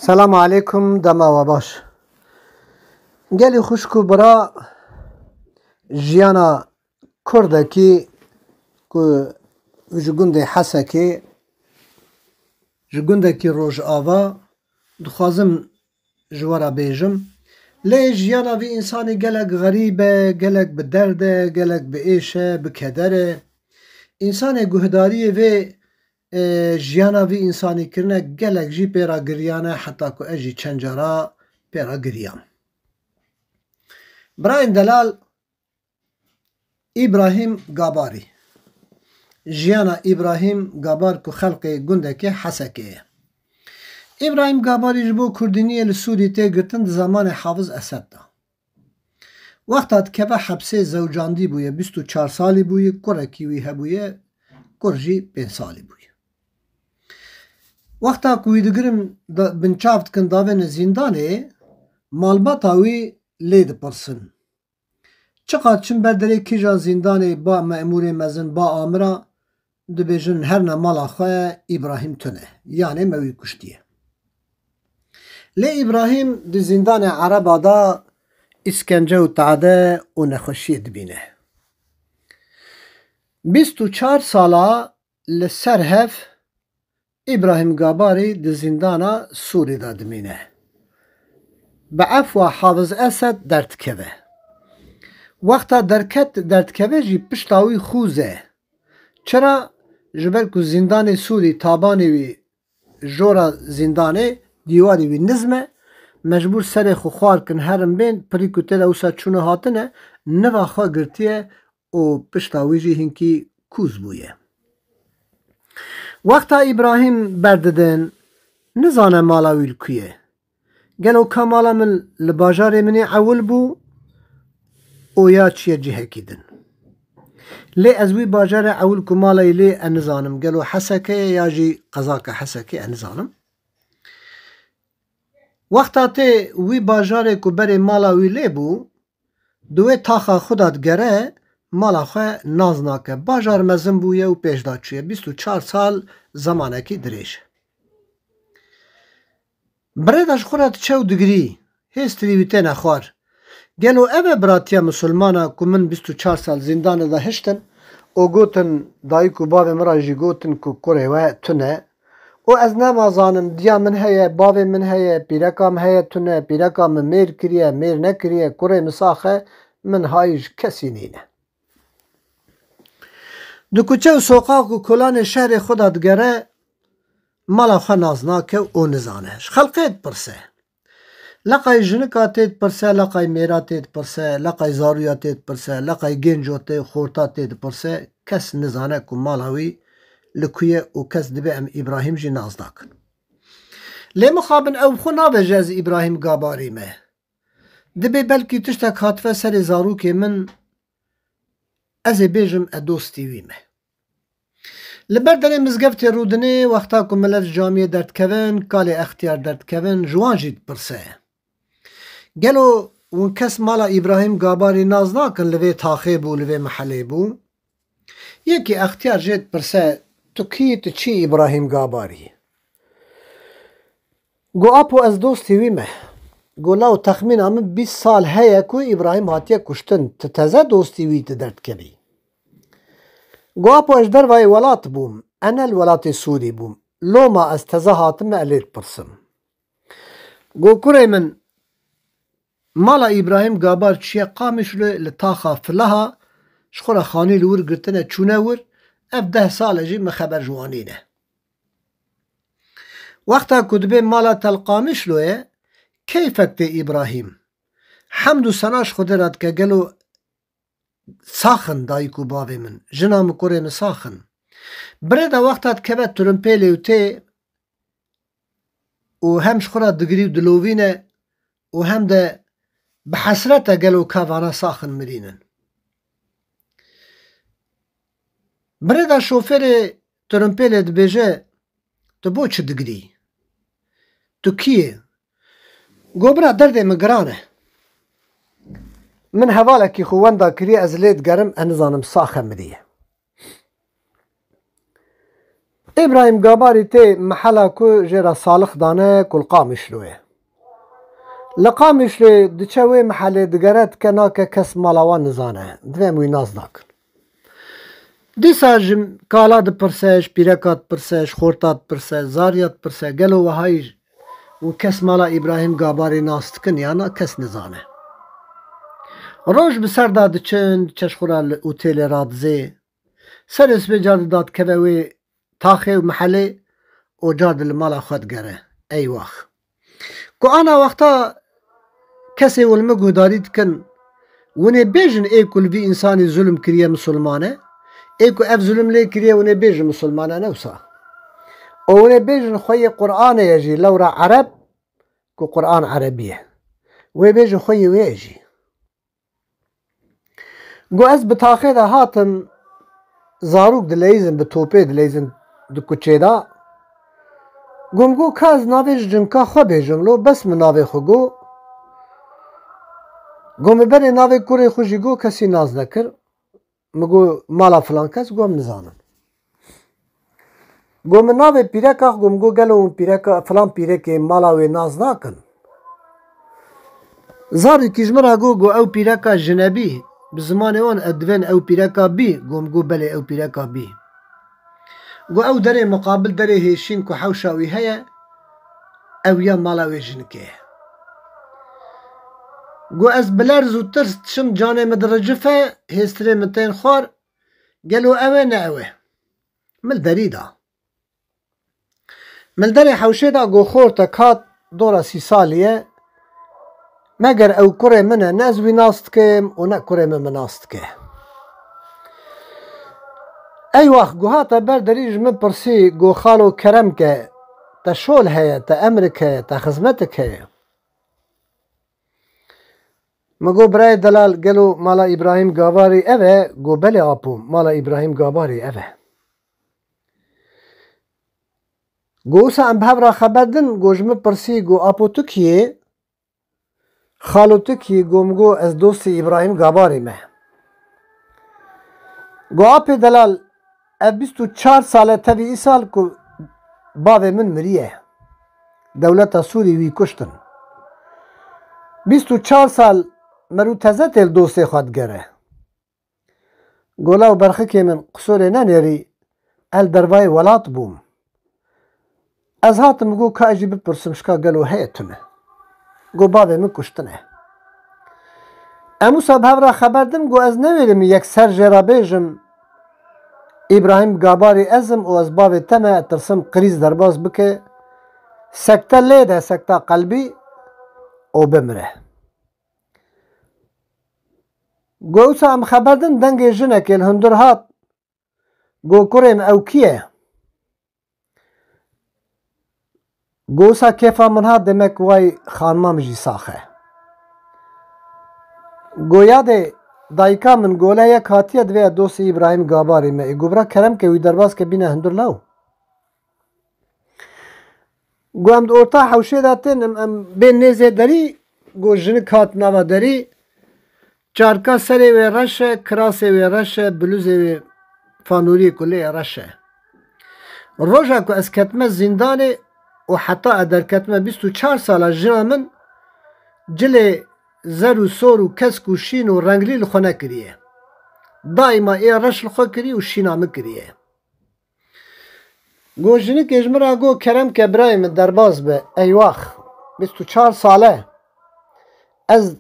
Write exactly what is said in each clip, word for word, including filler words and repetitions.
Selamu aleykum, dema we baş. Gelî xwişk û bira, jiyana Kurdekî ku ji gundê Hesekê, ji gundekî Rojava, dixwazim ji we re bêjim. Lê jiyana vî însanî gelek xerîb e, gelek bi derd e, gelek bi êş e, bi keder e. Însanê guhdariyê vê e, jiyana vî însanî kirine gelek jî pê re giriyane, heta ku ez jî çend cara pê re giriyam. Birayên delal, Îbrahîm Gabarî. Jiyana Îbrahîm Gabar ku xelqê gundekê Hesekê ye. Îbrahîm Gabarî ji bo kurdîniyê li Sûrî tê girtin di zemanê Hafiz Esed de. Wexta dikeve hepsê zewcandî bûye, bîst û çar salî bûye, kurekî wî hebûye, kur jî pênc salî bûye. Wexta ku wî digirin, da-, binçav dikin davêne zîndanê, malbata wî lê dipirsin. Çiqas çin ber derê kîjan zîndanê ba memûrê mezin, ba amira, dibêjin, herne mala xwe, Îbrahîm tune. Yanê me wî kuştiye. Lê Îbrahîm di zîndanê Ereba de îskence û tade û nexweşiyê dibîne. Bîst û çar sala li ser hev Îbrahîm Gabarî di zîndana Sûrî de dimîne. Bi efwa Hafiz Esed derdikeve. Wexta derket, derdikeve jî pişta wî xûz e. Çira? Ji ber ku zîndanê Sûrî tabanê wî jora zîndanê, dîwarê wî nizm e, mecbûr serê xwe xwar kin herin bên, pirî ku tê de wisa çûne hatine, niva xwe girtiye û pişta wî jî hinkî kûz bûye. Wexta Îbrahîm berdidin, nizane mala wî li ku ye. Gelo ka mala min li bajarê min ê ewil bû û ya çiye cihekî din? Lê ez wî bajarê ewil ku mala wî lê e nizanim. Gelo Heseke ye ya jî qezaka Hesekê e nizanim. Wexta tê wî bajarê ku berê mala wî lê bû, di wê taxa xwe de digere, mala xwe nas nake. Bajar mezin bûye û pêş de çûye. Bîst û çar sal zemanekî dirêj e. Birêda ji xwe re diçe û digirî, hêstirî wî têne xwar. Gelo ev e biratiya misilmana ku min bîst û çar sal zîndanê de hiştin û gotin, dayik û bavê min re jî gotin ku kurê we tune û ez nema zanim, diya min heye, bavê min heye, pîreka min heye tune, pîreka min mêr kiriye, mêr nekiriye, kurê min sax e, min hayî ji kesî nîne. Di kuçe û soqaq û kolanê şehrê xwe de digere, mala xwe nas nake û nizane. Ji xelkê dipirse. Leqay jinika tê dipirse, leqay mêra tê dipirse, leqay zarûya tê dipirse, leqay gênco tê, xorta tê dipirse, kes nizane ku mala wî li ku ye û kes dibê em Îbrahîm jî nas nakin. Lê mixabin ew xwe navêje ez Îbrahîm Gabarî me. Dibê belkî tiştek hatife serê zarokê min, ez ê bêjim e dostî wî me. Li ber derê mizgeftê rûdinê, wexta ku milet ji camiyê derdikevin, kalê extiyar derdikevin, ji wan jî dipirse. Gelo hûn kes mala Îbrahîm Gabarî nas nakin, li vê taxê bû, li vê mehelê bû? Yekî extiyar jê dipirse, tu kî, tu çi Îbrahîm Gabarî? Go apo ez dostî wî me. Go law texmîna min bîst sal heye ku Îbrahîm hatiye kuştin. Tu teze dostî wî tu derdikevî. Go apo ez ji dervayê welat bûm. Ez ne li welatê Sûrî bûm. Loma ez teze hatime, ez lê dipirsim. Go kurê min, mala Îbrahîm Gabar çiye Qamişloyê li taxa Filaha, ji xwe re xanî li wir girtine çûne wir, ev deh sal e jî min xeber ji wan nîne. Wexta ku dibê mala te li Qamişloyê, keyfek tê Îbrahîm. Hemd û sena ji Xwedê re dike, gelo sax in dayik û bavê min, jina min, kurê min sax in. Birêda wexta dikeve tirimpêlê û tê û hem ji xwe re digirî û dilovîne û hem de bi hesret e, gelo ka vana sax in mirînin. Birêda şofêrê tirimpêlê dibêje, tu bo çi digirî? Tu kî yê? Go bira, derdê min giran e. Min hevalekî xwe wenda kiriye, ez lê digerim, ez nizanim sax e miriye. Îbrahîm Gabarî tê mehela ku jê re Salix dane ku li Qamişlo ye. Li Qamişlê diçe wê mehelê digere dike nake kes mala wan nizane. Divê em wî nas nakin. Dîsa ji kala dipirse, ji pîreka dipirse, ji xorta dipirse, zarya dipirse, gelo wehayî û kes mala Îbrahîm Gabarî nas dikin ya na kes nizane. Roj bi ser da diçin, diçe ji xwe re li otêlê radizê. Serê sibê car dida dikeve wê taxê û mehelê û car di li mala xwe digere. Eywax. Ku ana wexta kesê û li min guhdarî dikin, winê bêjin ê ku li vî însanî zulm kiriye misilman e, ê ku ev zulm lê kiriye winê bêjin misilman e ne wisa. Û winê bêjin xwe yê Qur'anê ye jî lewra Ereb ku Qur'an Erebî ye. Wê bêjin xwe yê wê ye jî. Got, ez bi taxê de hatim, zarok dileyîzin, bi topê dileyîzin di kuçê de. Got, min got, ka ez navê ji cinka xwe bêjim, lo bes min navê xwe got. Got, min berê navê kurê xwe jî got, kesî nas nekir. Min got, mala filan kes, got, em nizanin. Got, min navê pîreka xwe, got, min got, gelo hûn pîreka, filan pîrekê mala wê nas nakin? Zarokî ji min re got, got, ew pîreka jinebî, bi zimanê wan ev divên ew pîreka bî, got, min got, belê ew pîreka bî. Got, ew derê miqabil derê hêşîn ku hewşa wî heye, ew ya mala wê jinikê ye. Got, ez bi lerz û tirs dişim, canê min diricife, hêstirê min tên xwar, gelo ew e ne ew e? Min li derî da. Min li derê hewşê da, got, xortek hat, dora sî salî ye. Meger ew kurê min e, ne ez wî nas dikim û ne kurê min min nas dike. Eywax, got, hate ber derî ji min pirsî, got, xalo kerem ke, te şol heye, te emrik heye, te xizmetik heye? Min got, birayê delal, gelo mala Îbrahîm Gabarî ev e? Got, belê apo, mala Îbrahîm Gabarî ev e. Got, wisa em bi hev re xeber din? Got, ji min pirsî, got, apo tu kî yê? Xalo tu kî yî? Got, min got, ez dostê Îbrahîm Gabarî me. Got, apê delal, ev bîst û çar sal e tevî îsal ku bavê min miriye. Dewleta Sûrî wî kuştin. Bîst û çar sal merû teze tê li dostê xwe digere. Got, law berxikê min, qisûrê nenêrî, ez li dervayê welat bûm. Ez hatim, got, ka ez jî bipirsim, şika gelo heye tune? Got, bavê min kuştine. Em wisa bi hev re xeber din, got, ez newêrim yekser jê re bêjim, Îbrahîm Gabarî ez im û ez bavê te me, tirsim krîz derbas bike, sekte lê de, sekta qelbî, û bimire. Got, wisa em xeber din, dengê jinekê li hundir hat. Got, kurê min, ew kî ye? Got, wisa kêfa min hat, demek way xanima min jî sax e. Got, yadê dayika min, gole yek hatiye, divê dostê Îbrahîm Gabarî me. Ê, got, bira kerem ke wî derbas ke bîne hundir law. Got, em di orta hewşê de tên, em, em bên nêzê derî, got, jinik hat nava derî, çarka serê wê reş e, kirasê wê reş e, bilûzê wê fanûriyê kulê ye reş e. Roja ku ez ketime zîndanê û heta ez derketime bîst û çar sala jina min cilê zer û sor û kesk û şîn û renglî li xwe nekiriye. Daîma ê reş li xwe kirî û şîna min kiriye. Got, jinikê ji min re got, kerem ke birayê min derbas be. Eywax, bîst û çar sal e. Ez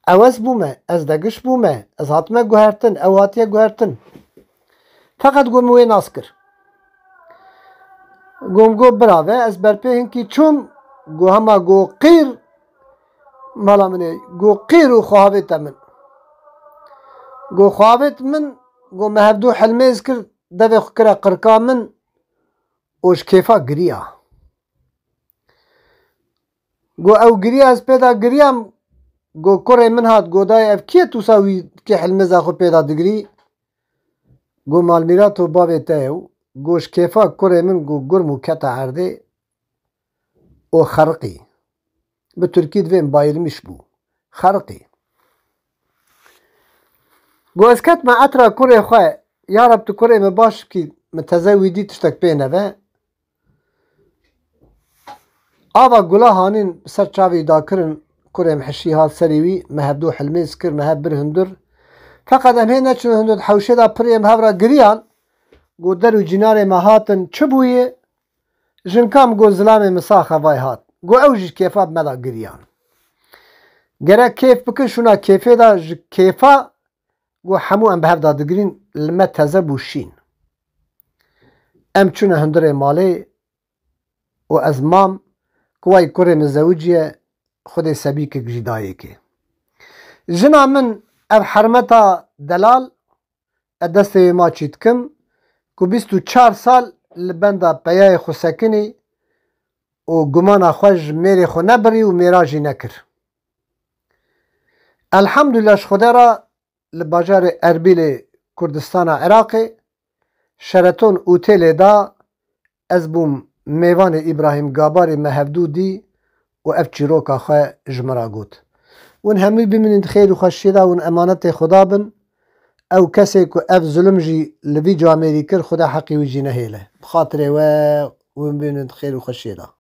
ewez bûme, ez degiş bûme, ez hatime guhertin, ew hatiye guhertin. Feqet got, min wê nas kir. Got, min got, birave, ez berpê hinkî çûm, got, hema got, qîr, mala min ê, got, qîr û xwe havête min. Got, xwe havêt min, got, me hevdû hilmêz kir, devê xwe kire qirka min û ji kêfa giriya. Got, ew giriya, ez pê de giriyam. Got, kurê min hat, got, dayê, ev kî ye tu wisa wî kê hilmêza xwe pê de digirî? Got, malmîrato bavê te ye. Got, ji kêfa kurê min, got, gurm û kete erdê û xeriqî. Bi tirkî divê bayilmiş bû. Xeriqî. Got, ez ketme etra kurê xwe, ya Reb, tu kurê min baş bikî, min teze wî dî tiştek pê neve. Ava gula hanîn ser çavî dakirin, kurê min hişî hat serî wî, me hevdû hilmêz kir, me hev bir hundir. Feqet em hê neçin hundir, hewşê de pirê em hev re giriyan, got der û cînarê me hatin, çi bûye? Jinka min got zilamê min saxe vay hat. Got ew jî kêfa bi me de giriyan. Gerek kêf bikin, şûna kêfê de ji kêfa got hemû em bi hev de digirîn, li me teze bû şîn. Em çûne hundirê malê û ez mam ku way kurê min zewiciye, Xwedê sebîkek jî dayê kê. Jina min ev hermeta delal, ez destê wê maçî dikim ku bîst û çar sal li benda peyayê xwe sekinî û gumana xwe ji mêrê xwe nebirî û mêra jî nekir. Elhamdulillah ji Xwedê re li bajarê Erbîlê Kurdistana Iraqê Sheraton Otelê de ez bûm mêvanê Îbrahîm Gabarî, me hevdû dî û ev çîroka xwe ji min re got. Hûn hemî bimînin di xêr û xweşiyê de, hûn emanetê Xuda bin. Ew kesê ku ev zulm jî li vî camêrî kir, Xuda heqî wî jî nehêle. Bi xatirê we hûn bimînin di xêr û xweşiyê de.